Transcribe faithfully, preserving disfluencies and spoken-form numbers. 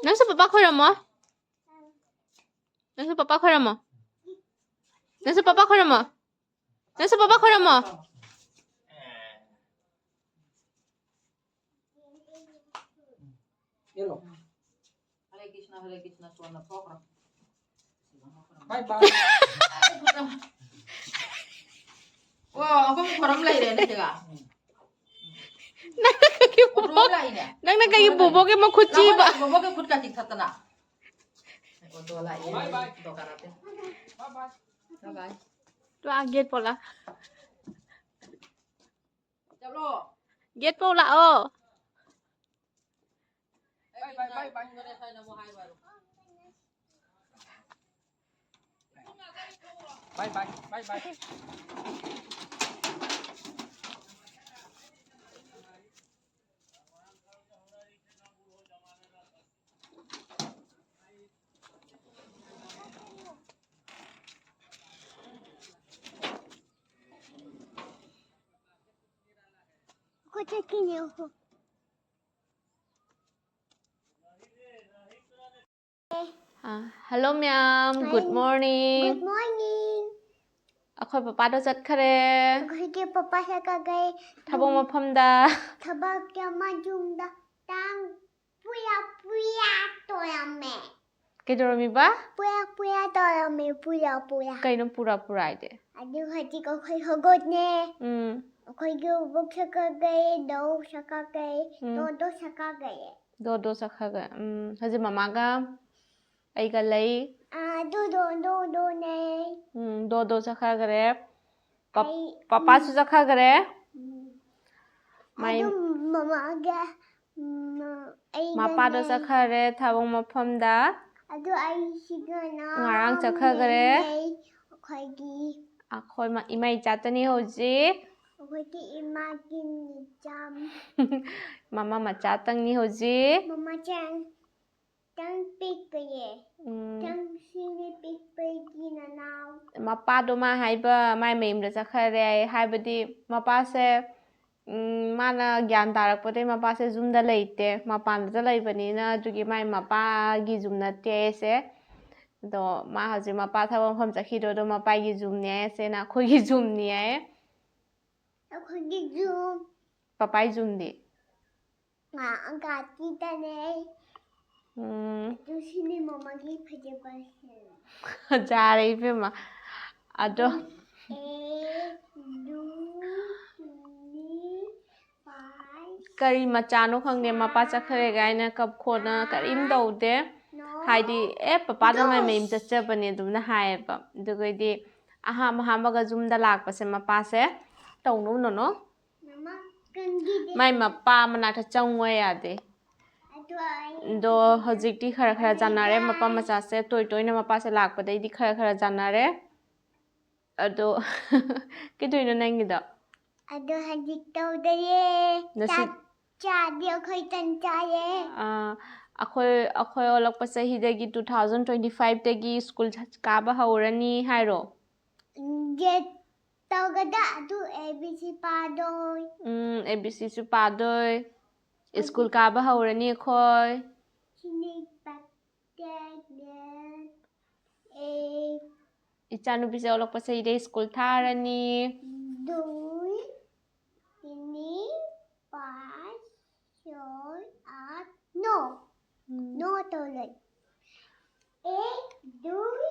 ꯅꯪꯁꯨ ꯄꯄꯥ ꯈꯣꯏꯔꯝꯃꯣ꯫ ꯅꯪꯁꯨ ꯄꯄꯥ ꯈꯣꯏꯔꯝꯃꯣ꯫ ꯅꯪꯁꯨ ꯄꯄꯥ ꯈꯣꯏꯔꯝꯃꯣ꯫ ꯅꯪꯁꯨ ꯄꯄꯥ ꯈꯣꯏꯔꯝꯃꯣ꯫ ꯍꯔꯦ ꯀ꯭ꯔꯤꯁꯅ, ꯍꯔꯦ ꯀ꯭ꯔꯤꯁꯅ ꯁꯣꯟꯅ ꯊꯣꯛꯈ꯭ꯔꯣ꯫ Bye bye. ꯑꯣ, ꯑꯩꯈꯣꯏ ꯈꯣꯔꯝ ꯂꯩꯔꯦꯅꯦ ꯁꯤꯒ꯫ ꯅꯪꯅ ꯀꯩꯒꯤ ꯑꯣꯇꯣ ꯕꯣꯕꯣꯛ-, ꯂꯥꯛꯏꯅꯦ꯫ ꯅꯪꯅ ꯀꯩꯒꯤ ꯑꯣꯇꯣ ꯂꯥꯛꯏꯅꯦ꯫ ꯕꯣꯕꯣꯛꯀꯤ ꯃꯈꯨꯠ ꯆꯤꯕ? ꯂꯥꯛꯑꯣꯅꯦ, ꯕꯣꯕꯣꯛꯀꯤ ꯈꯨꯠꯀ ꯆꯤꯛꯊꯠꯇꯅ꯫ ꯑꯣꯇꯣ ꯂꯥꯛꯏꯅꯦ꯫ Bye bye. ꯑꯣꯇꯣ ꯀꯥꯔꯛꯀꯦ꯫ Bye bye. Bye bye. ꯂꯥꯛꯑꯣ, ꯒꯦꯠ ꯄꯣꯂꯥ꯫ ꯆꯠꯂꯣ꯫ ꯒꯦꯠ ꯄꯧ ꯂꯥꯛꯑꯣ꯫ Bye bye, bye bye. Bye bye, bye bye. ꯑꯩꯈꯣꯏ ꯆꯠꯈꯤꯅꯦ, ꯑꯩꯈꯣꯏ꯫ ꯑꯥ, hello ꯃꯌꯥꯝ, good Hi. Morning. Good morning. ꯑꯩꯈꯣꯏ ꯄꯄꯥꯗꯣ ꯆꯠꯈꯔꯦ꯫ ꯑꯩꯈꯣꯏꯒꯤ ꯄꯄꯥ ꯆꯠꯈꯔꯦ꯫ ꯊꯕꯛ ꯃꯐꯝꯗ꯫ ꯊꯕꯛ ꯑꯃ ꯌꯨꯝꯗ ꯇꯥꯡ ꯄꯨꯌꯥ ꯄꯨꯌꯥ ꯇꯧꯔꯝꯃꯦ꯫ ꯀꯩꯗꯧꯔꯝꯃꯤꯕ? ꯄꯨꯌꯥ ꯄꯨꯌꯥ ꯇꯧꯔꯝꯃꯦ, ꯄꯨꯌꯥ ꯄꯨꯌꯥ꯫ ꯀꯩꯅꯣ ꯄꯨꯔꯥ ꯄꯨꯔꯥ ꯍꯥꯏꯗꯤ? ꯑꯗꯨ ꯍꯧꯖꯤꯛ ꯑꯩꯈꯣꯏ ꯍꯧꯒꯠꯅꯦ꯫ ꯎꯝ꯫ ꯑꯩꯈꯣꯏꯒꯤ ꯕꯨꯛ ꯁꯀꯥꯒꯩ, ꯗꯧ ꯁꯀꯥꯒꯩ, ꯎꯝ꯫ ꯗꯣꯗꯣ ꯁꯀꯥꯒꯩ꯫ ꯗꯣꯗꯣ ꯆꯠꯈ꯭ꯔꯒ, ꯎꯝ, ꯍꯧꯖꯤꯛ ꯃꯃꯥꯒ ꯑꯩꯒ ꯂꯩ꯫ ꯑꯥ, ꯗꯣꯗꯣ, ꯗꯣꯗꯣꯅꯦ꯫ ꯎꯝ, ꯗꯣꯗꯣ ꯆꯠꯈ꯭ꯔꯒꯔꯦ꯫ ꯄꯞ-, ꯑꯩ, ꯄꯄꯥꯁꯨ ꯎꯝ꯫ ꯆꯠꯈ꯭ꯔꯒꯔꯦ꯫ ꯎꯝ꯫ ꯃꯥꯏ ꯑꯗꯨꯝ ꯃꯃꯥꯒ, ꯎꯝ, ꯑꯩꯒꯅꯦ꯫ ꯃꯄꯥꯗꯣ ꯆꯠꯈ꯭ꯔꯦ ꯊꯕꯛ ꯃꯐꯝꯗ꯫ ꯑꯗꯨ ꯑꯩꯁꯤꯒꯅ ꯉꯔꯥꯡ ꯆꯠꯈ꯭ꯔꯒꯔꯦ꯫ ꯂꯩ꯫ ꯑꯩꯈꯣꯏꯒꯤ ꯑꯩꯈꯣꯏ ꯃ-, ꯏꯃꯥ ꯏꯆꯥꯇꯅꯤ ꯍꯧꯖꯤꯛ꯫ ꯑꯩꯈꯣꯏꯒꯤ ꯏꯃꯥꯒꯤ ꯃꯤꯆꯝ꯫ ꯃꯃꯥ ꯃꯆꯥꯇꯪꯅꯤ ꯍꯧꯖꯤꯛ꯫ ꯃꯃꯥ ꯆꯪ꯫ ꯇꯪ ꯄꯤꯛꯄꯌꯦ꯫ ꯎꯝ꯫ ꯇꯪ ꯁꯤꯅꯤ ꯄꯤꯛꯄꯒꯤ ꯅꯅꯥꯎ꯫ ꯃꯄꯥꯗꯣ ꯃꯥ ꯍꯥꯏꯕ ꯃꯥꯏ ꯃꯌꯨꯝꯗ ꯆꯠꯈ꯭ꯔꯦ ꯍꯥꯏ-, ꯍꯥꯏꯕꯗꯤ ꯃꯄꯥꯁꯦ ꯎꯝ, ꯃꯥꯅ ꯒ꯭ꯌꯥꯟ ꯇꯥꯔꯛꯄꯗꯩ ꯃꯄꯥꯁꯦ ꯌꯨꯝꯗ ꯂꯩꯇꯦ, ꯃꯄꯥꯟꯗ ꯂꯩꯕꯅꯤꯅ꯫ ꯑꯗꯨꯒꯤ ꯃꯥꯏ ꯃꯄꯥꯒꯤ ꯌꯨꯝ ꯅꯠꯇꯦ ꯑꯩꯁꯦ꯫ ꯑꯗꯣ ꯃꯥ ꯍꯧꯖꯤꯛ ꯃꯄꯥ ꯊꯕꯛ ꯃꯐꯝ ꯆꯠꯈꯤꯗꯣ, ꯑꯗꯣ ꯃꯄꯥꯒꯤ ꯌꯨꯝꯅꯦ ꯍꯥꯏꯁꯦꯅ ꯑꯩꯈꯣꯏꯒꯤ ꯌꯨꯝꯅꯤ ꯍꯥꯏꯌꯦ꯫ ꯑꯩꯈꯣꯏꯒꯤ ꯌꯨꯝ꯫ ꯄꯄꯥꯏ ꯌꯨꯝꯗꯤ? ꯉꯥ ꯑꯪꯀꯥꯇꯤꯗꯅꯦ꯫ ꯎꯝ꯫ ꯑꯗꯨ ꯁꯤꯅꯤ ꯃꯃꯥꯒꯤ ꯐꯖꯕꯁꯦ꯫ ꯌꯥꯔꯦ ꯏꯕꯦꯝꯃ꯫ ꯑꯗꯣ ꯑꯦ, ꯗꯨ, ꯇꯨꯅꯤ, ꯄꯥꯏ, ꯀꯔꯤ ꯃꯆꯥꯅꯣ ꯈꯪꯗꯦ, ꯃꯄꯥ ꯆꯠꯈ꯭ꯔꯦ ꯀꯥꯏꯅ ꯀꯞ ꯈꯣꯠꯅ ꯀꯔꯤꯝ ꯇꯧꯗꯦ꯫ ꯅꯣ꯫ ꯍꯥꯏꯗꯤ, "ꯑꯦ, ꯄꯄꯥꯗꯣ ꯃꯥꯏ ꯃꯌꯨꯝ ꯆꯠꯆꯕꯅꯦ" ꯑꯗꯨꯝꯅ ꯍꯥꯏꯌꯦꯕ꯫ ꯑꯗꯨꯒꯗꯤ ꯑꯍꯥꯝ ꯑꯍꯥꯝꯕꯒ ꯌꯨꯝꯗ ꯂꯥꯛꯄꯁꯦ ꯃꯄꯥꯁꯦ, "ꯇꯧꯅꯨ ꯅꯣꯅꯣ, ꯃꯃꯥ, ꯀꯟꯒꯤꯗꯦ꯫ ꯃꯥꯏ ꯃꯄꯥ ꯃꯅꯥꯛꯇ ꯆꯪꯉꯣ ꯌꯥꯗꯦ"꯫ ꯑꯗꯣ ꯑꯩ ꯑꯗꯣ ꯍꯧꯖꯤꯛꯇꯤ ꯈꯔ ꯈꯔ ꯆꯥꯟꯅꯔꯦ꯫ ꯃꯄꯥ ꯃꯆꯥꯁꯦ ꯇꯣꯏ ꯇꯣꯏꯅ ꯃꯄꯥꯁꯦ ꯂꯥꯛꯄꯗꯩꯗꯤ ꯈꯔ ꯈꯔ ꯆꯥꯟꯅꯔꯦ꯫ ꯑꯗꯣ ꯀꯩꯗꯧꯔꯤꯅꯣ ꯅꯪꯒꯤꯗꯣ? ꯑꯗꯣ ꯍꯧꯖꯤꯛ ꯇꯧꯗꯣꯏꯌꯦ꯫ ꯉꯁꯤ ꯆꯥꯛ ꯆꯥꯗꯦ, ꯑꯩꯈꯣꯏ ꯇꯟ ꯆꯥꯏꯌꯦ꯫ ꯑꯥ, ꯑꯩꯈꯣꯏ, ꯑꯩꯈꯣꯏ ꯑꯣꯜꯂꯛꯄ ꯆꯍꯤꯗꯒꯤ, two thousand twenty five ꯇꯒꯤ ꯁ꯭ꯀꯨꯜ ꯀꯥꯕ ꯍꯧꯔꯅꯤ ꯍꯥꯏꯔꯣ? ꯒꯦꯠ ꯇꯧꯒꯗ ꯑꯗꯨ A B C ꯄꯥꯗꯣꯏ꯫ Um, A B C ꯁꯨ ꯄꯥꯗꯣꯏ꯫ ꯁ꯭ꯀꯨꯜ ꯀꯥꯕ ꯍꯧꯔꯅꯤ ꯑꯩꯈꯣꯏ꯫ ꯁꯤꯅꯤ ꯄꯥ-, ꯇꯦꯛ, ꯅꯦ, ꯑꯦ꯫ ꯏꯆꯥꯅꯨꯄꯤꯁꯦ ꯑꯣꯜꯂꯛꯄ ꯆꯍꯤꯗꯩ ꯁ꯭ꯀꯨꯜ ꯊꯥꯔꯅꯤ꯫ ꯗꯨꯏ, ꯇꯤꯅꯤ, ꯄꯥꯏ, ꯁꯣꯏ, ꯑꯥꯠ, ꯅꯣ꯫ ꯎꯝ꯫ ꯅꯣ ꯇꯧ ꯂꯩ꯫ ꯑꯦꯛ, ꯗꯨꯏ,